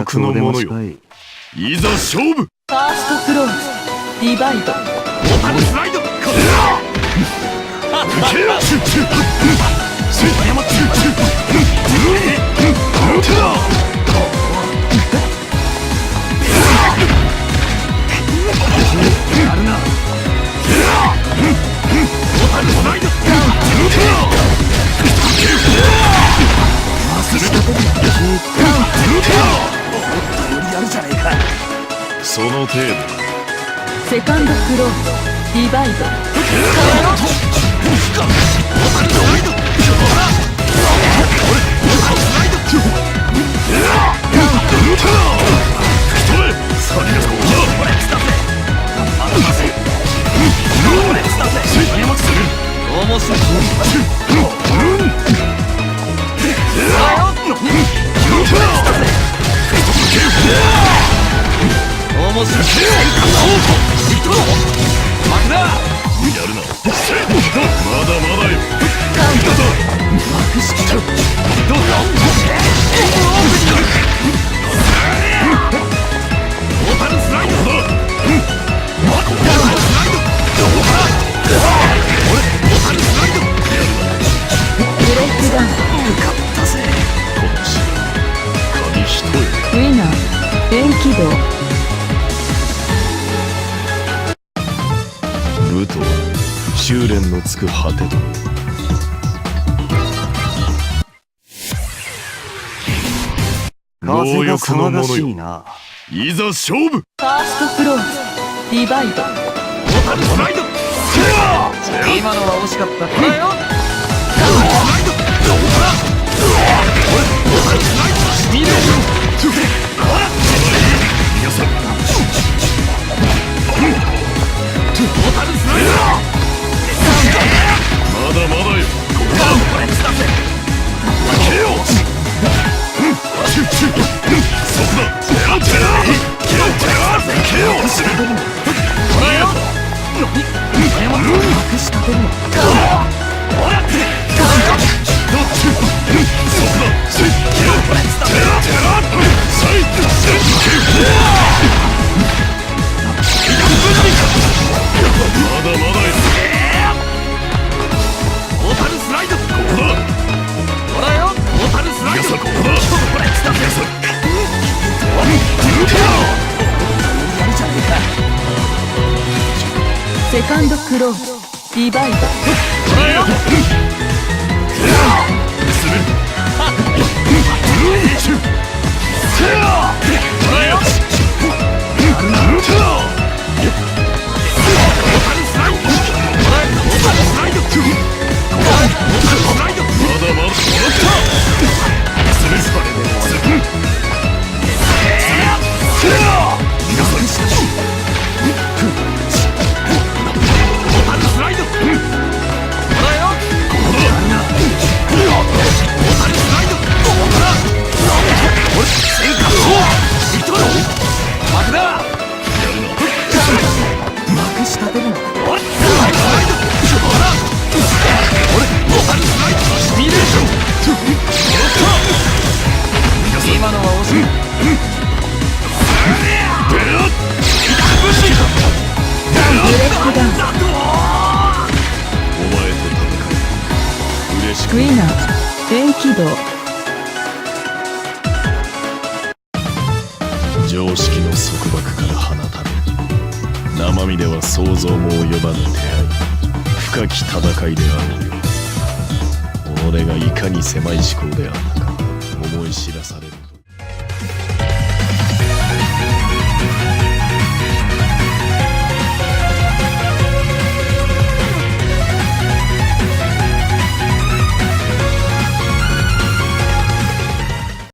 欲のお出者よましかい。いざ勝負。ファーストクローズディバイド。オタルスライド。受けよ。やるな。オタルスライド。よりやるじゃねえか。その程度。セカンドクローズディバイド。やるな。まだまだよ。ブレイクダウン。勝ったぜ。この城、紙一重。ウィナー電気道。武とは修練のつく果てと。風強が欲の騒が者よしいな。いざ勝負。ファーストクローズディバイド。今のは惜しかった。ほらよ。まだまだよ。ここだ。受けよ。そこだ。受けよ。ほらよ。まくし立てるの。そこだ。まだまだよ。オタルスライド。ここだ。ほらよ。オタルスライド。逃がさここだ。逃がさ。やるじゃねえか。セカンドクローズディバイド。ほらよ。攻める。ほらよ。まだまだ。攻める。攻める。逃がさ。まくし立てるの。今のは惜しい。ブレイクダウン。お前と戦い嬉しくウィナー電気道。常識の束縛から放たれ、生身では想像も及ばぬ手合い、深き戦いであろうよ。己がいかに狭い思考であったか思い知らされ。